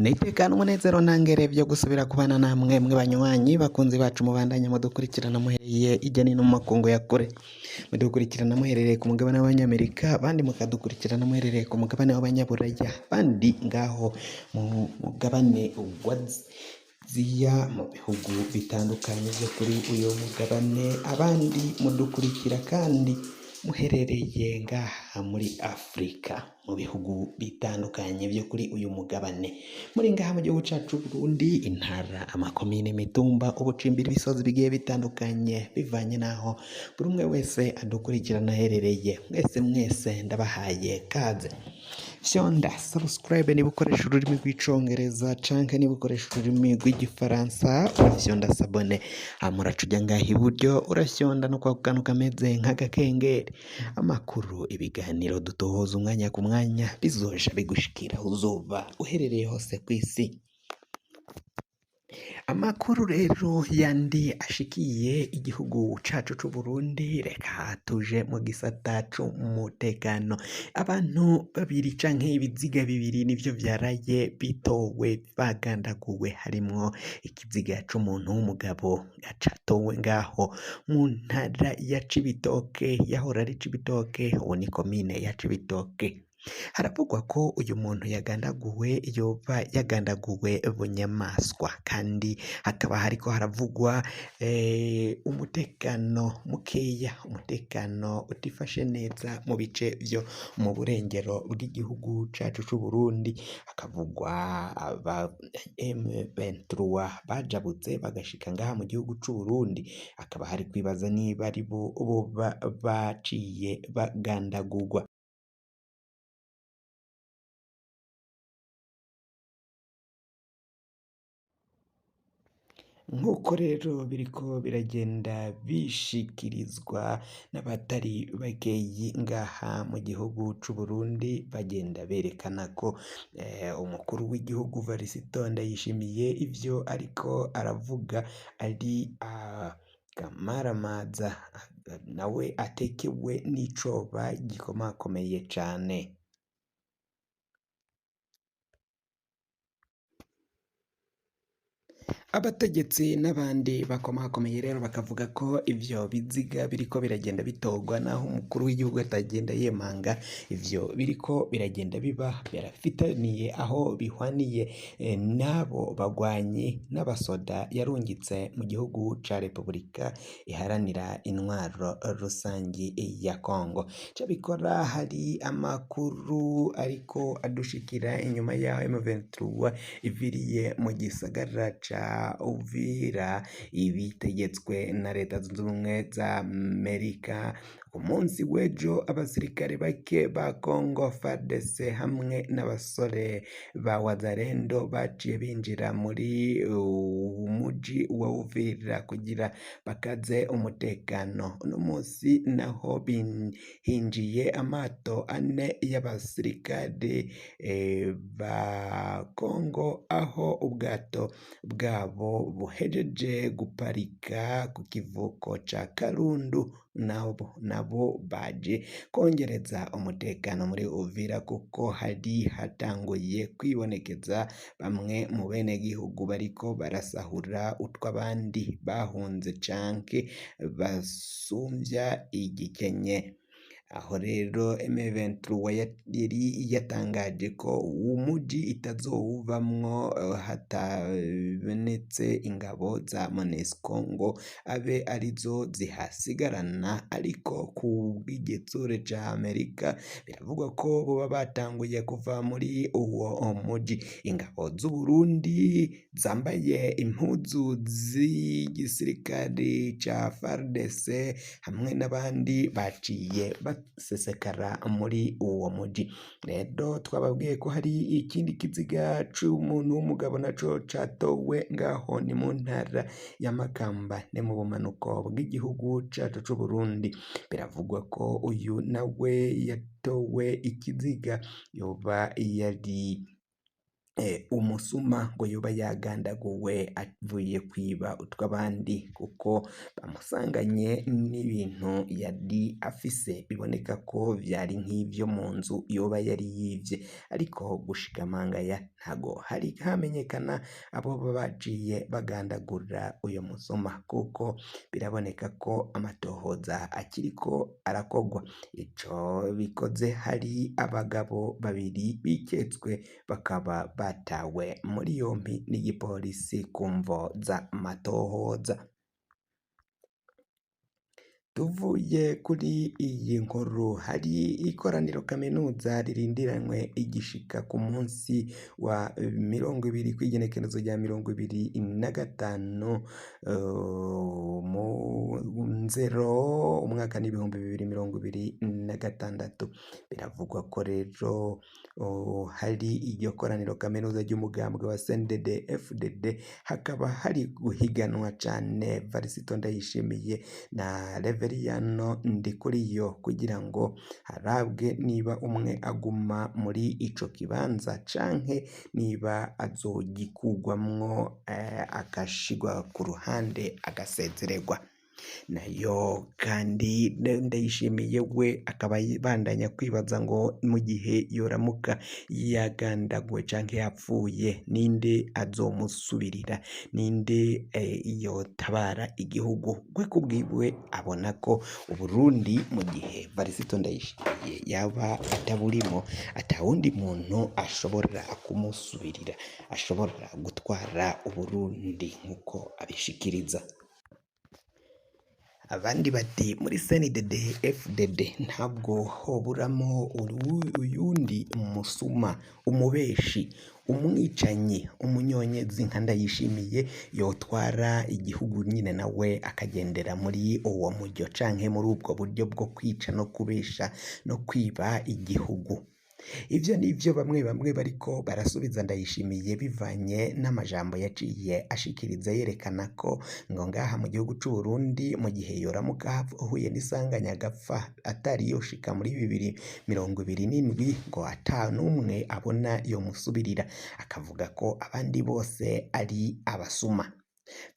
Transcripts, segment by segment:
Nitekana umunezero ntangere vyo gusubira kubana namwe mwe banywanyi bakunzi bacu mubandanya mudukurikirana muhereye irya nino mu makungu ya kure, mudukurikirana muherereye ku mugabane w'abanyamerika, abandi mukadukurikirana muherereye ku mugabane w'abanyaburaya, abandi ngaho mu mugabane wa Aziya mu bihugu bitandukanye vyo kuri uyu mugabane, abandi mudukurikira kandi muherereye ngaha muri Afrika mu bihugu bitandukanye vyo kuri uyu mugabane, muri ngaha mu gihugu cacu Burundi, intara, amakomine, imitumba, ubucimbiri, ibisozi bigiye bitandukanye bivanye n'aho buri umwe wese adukurikirana aherereye. Mwese mwese ndabahaye kaze. Fyonda subscribe niba ukoresha ururimi rw'icongereza canke niba ukoresha ururimi rw'igifaransa urafyonda s'abonner, hama uraca uja ngaha iburyo urafyonda no kwa kantu kameze nk'agakengeri. Amakuru, ibiganiro dutohoza umwanya ku mwanya bizoja bigushikira aho uzoba uherereye hose kw'isi. Amakuru rero yandi ashikiye igihugu cacu c'Uburundi, reka tuje mu gisata c'umutekano. Abantu babiri canke ibiziga bibiri nivyo vyaraye bitowe bagandaguwe, harimwo ikiziga c'umuntu w'umugabo catowe ngaho mu ntara ya Cibitoke, yahora ari Cibitoke, ubu ni komine ya Cibitoke. Haravugwa ko uyu muntu yagandaguwe yoba yagandaguwe bunyamaswa, kandi hakaba hariko haravugwa umutekano mukeya, umutekano utifashe neza mu bice vyo mu burengero bw'igihugu cacu c'Uburundi, hakavugwa aba M23 bajabutse bagashika ngaha mu gihugu c'Uburundi, hakaba hari kwibaza niba aribo boba baciye bagandagurwa. Nk'uko rero biriko biragenda bishikirizwa n'abatari bakeyi ngaha mu gihugu c'Uburundi, bagenda berekana ko umukuru w'igihugu Varisito Ndayishimiye ivyo ariko aravuga ari akamaramaza, nawe atekewe n'icoba gikomakomeye cane. Abategetsi n'abandi bakomakomeye rero bakavuga ko ivyo biziga biriko biragenda bitorwa naho umukuru w'igihugu atagenda yemanga ivyo biriko biragenda biba birafitaniye aho bihwaniye n'abo bagwanyi n'abasoda yarungitse mu gihugu ca Repubulika iharanira intwaro rusangi ya Kongo. Cabikora hari amakuru ariko adushikira inyuma yaho M23 iviriye mu gisagara ca Uvira ibitegetswe na Leta Zunze Ubumwe za Amerika. Ku munsi w'ejo abasirikare bake ba Congo FARDC hamwe n'abasore ba Wazalendo baciye binjira muri umuji wa Uvira kugira bakaze umutekano. Uno munsi naho hinjiye amato ane y'abasirikare ba Congo, aho ubwato bwabo buhejeje guparika ku kivuko ca Karundu, nabo baje kongereza umutekano muri Uvira kuko hari hatanguye kwibonekeza bamwe mu benegihugu bariko barasahura utw'abandi bahunze canke basumvya igikenye. Aho rero M23 yari yatangaje ko umuji itazowuvamwo hatabonetse ingabo za MONUSCO ngo abe arizo zihasigarana, ariko ku bw'igitsure ca Amerika biravugwa ko boba batanguye kuva muri uwo muji. Ingabo z'Uburundi zambaye impuzu z'igisirikare ca FARDC hamwe n'abandi baciye basesekara muri uwo muji. Rero twababwiye ko hari ikindi kiziga c'umuntu w'umugabo naco catowe ngaho ni mu ntara ya Makamba, ni mu bumanuko bw'igihugu cacu c'Uburundi. Biravugwa ko uyu nawe yatowe ikiziga yoba yari Umusuma ngo yoba yagandaguwe avuye kwiba utw'abandi kuko bamusanganye n'ibintu yari afise biboneka ko vyari nk'ivyo mu nzu yoba yari yivye, ariko gushika mangaya ntago hari hamenyekana abo baciye bagandagura uyo musuma kuko biraboneka ko amatohoza akiriko arakogwa. Ico bikoze hari abagabo babiri biketswe bakaba batawe muri yompi n'igipolisi ku mvo z'amatohoza. Tuvuye kuri iyi nkuru hari ikoraniro kaminuza ririndiranywe igishika ku munsi wa 20 kw'igenekerezo rya 25 mu Nzero umwaka n'2026. Biravugwa ko rero hari iryo koraniro kaminuza ry'umugambwe wa CNDD FDD, hakaba hari guhiganwa cane Varisito Ndayishimiye na Reveriyano Ndikuriyo kugira ngo harabwe niba umwe aguma muri ico kibanza canke niba azogikugwamwo agashigwa ku ruhande agasezererwa. Nayo kandi Ndayishimiye we akaba abandanya kwibaza ngo mu gihe yoramuka yagandaguwe canke yapfuye ninde azomusubirira, ninde yotabara igihugu. We kubwiwe abona ko Uburundi mu gihe Varisito Ndayishimiye yaba ataburimo atawundi muntu ashobora kumusubirira, ashobora gutwara Uburundi nkuko abishikiriza. Abandi bati muri CNDD FDD ntabwo hoburamo uyundi musuma, umubeshi, umwicanyi, umunyonyezi nka Ndayishimiye yotwara igihugu nyine nawe akagendera muri uwo mujyo canke muri ubwo buryo bwo kwica no kubesha no kwiba igihugu. Ivyo nivyo bamwe bamwe bariko barasubiza Ndayishimiye bivanye n'amajambo yaciye ashikiriza yerekana ko ngo ngaha mu gihugu c'u Burundi mu gihe yoramuka ahuye n'isanganya agapfa atari yoshika muri 2027 ngo ata n'umwe abona yomusubirira, akavuga ko abandi bose ari abasuma.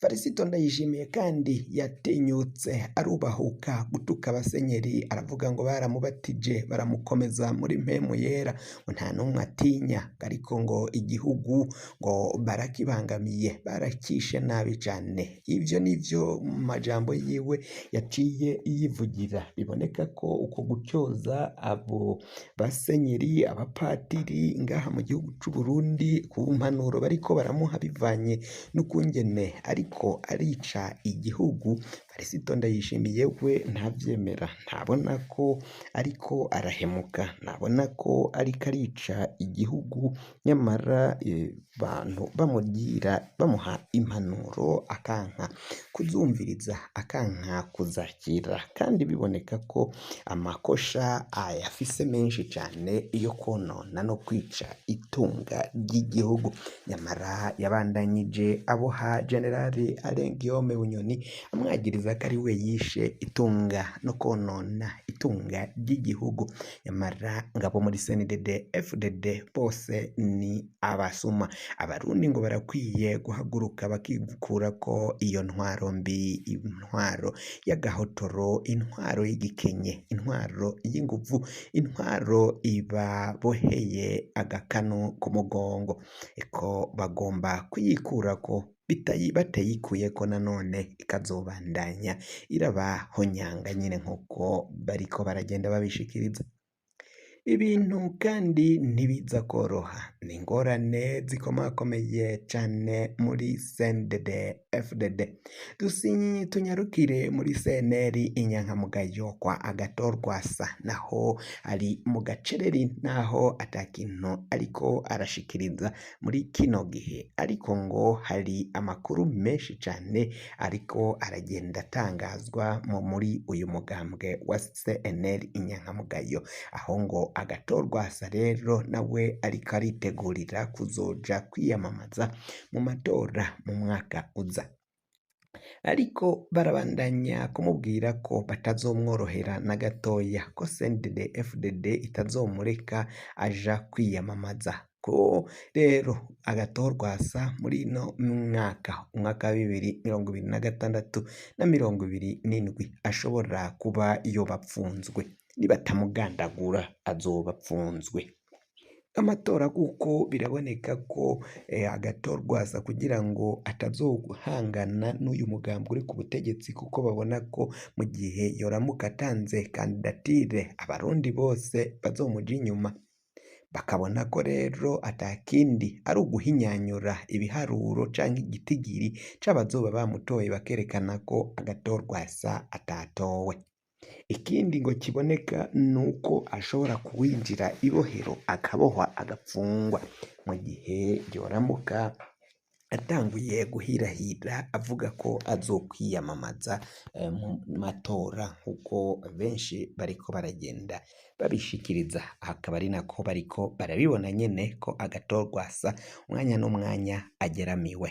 Varisito Ndayishimiye kandi yatinyutse arubahuka gutuka abasenyeri, aravuga ngo baramubatije baramukomeza muri mpemu yera, ngo nta n'umwe atinya, ariko ngo igihugu ngo barakibangamiye, barakishe nabi cane. Ivyo nivyo mu majambo yiwe yaciye yivugira, biboneka ko uko gutyoza abo basenyeri, abapatiri ngaha mu gihugu c'u Burundi ku mpanuro bariko baramuha bivanye n'ukungene ariko arica igihugu. Varisito Ndayishimiye we ntavyemera, ntabona ko ariko arahemuka, ntabona ko ariko arica igihugu, nyamara abantu bamugira bamuha impanuro akanka kuzumviriza, akanka kuzakira, kandi biboneka ko amakosha ayafise menshi cane yo konona no kwica itunga ry'igihugu. Nyamara yabandanyije aboha Generali Alain Guillaume Bunyoni amwagiriza ko ari we yishe itunga no konona itunga ry'igihugu. Nyamara ngabo muri CNDD FDD bose ni abasuma. Abarundi ngo barakwiye guhaguruka bakikurako iyo ntwaro mbi, intwaro y'agahotoro, intwaro y'igikenye, intwaro y'inguvu, intwaro ibaboheye agakanu ku mugongo. Eko bagomba kuyikurako, batayikuyeko nanone ikazobandanya irabahonyanga nyine nkuko bariko baragenda babishikiriza. Ibintu kandi ntibiza koroha, ni ingorane zikomakomeye cane muri CNDD FDD. Tunyarukire muri CNL inyankamugayo kwa Agathon Rwasa, naho ari mu gacereri, naho atakintu ariko arashikiriza muri kino gihe, ariko ngo hari amakuru menshi cane ariko aragenda atangazwa muri uyu mugambwe wa CNL inyankamugayo, aho ngo Agathon Rwasa rero nawe ariko aritegurira kuzoja kwiyamamaza mu matora mu mwaka uza. Ariko barabandanya kumubwira ko batazomworohera na gatoya, ko CNDD FDD itazomureka aja kwiyamamaza. Ko rero Agathon Rwasa muri ino mwaka, umwaka wa 2026 na 27 ashobora kuba yoba apfunzwe, nibatamugandagura azoba apfunzwe. Amatora kuko biraboneka ko Agathon Rwasa kugira ngo atazohangana n'uyu mugambwe uri ku butegetsi kuko babona ko mu gihe yoramuka atanze kandidatire abarundi bose bazomuja inyuma, bakabona ko rero atakindi ari uguhinyanyura ibiharuro canke igitigiri c'abazoba bamutoye bakerekana ko Agathon Rwasa atatowe. Ikindi ngo kiboneka nuko ashobora kuwinjira ibohero akabohwa agapfungwa mu gihe yoramuka atanguye guhirahira avuga ko azokwiyamamaza mu matora nkuko benshi bariko baragenda babishikiriza, akaba ari nako bariko barabibona nyene ko Agathon Rwasa umwanya n'umwanya ageramiwe.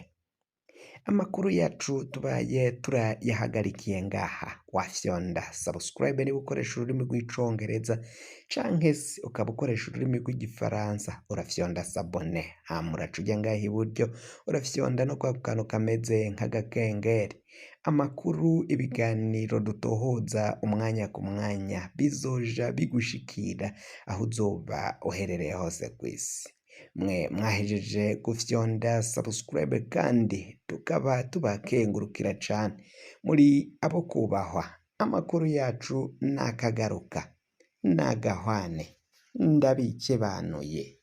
Amakuru yacu tubaye turayahagarikiye ngaha, wafyonda subscribe niba ukoresha ururimi rw'icongereza canke se ukaba ukoresha ururimi rw'igifaransa urafyonda s'abonner, hama uraca uja ngaha iburyo urafyonda no kwa kantu kameze nk'agakengeri. Amakuru, ibiganiro dutohoza umwanya ku mwanya bizoja bigushikira aho uzoba uherereye hose kw'isi. Mwe mwahejeje gufyonda subscribe kandi tukaba tubakengurukira cane, muri abo kubahwa. Amakuru yacu nakagaruka, nagahwane, ndabikebanuye.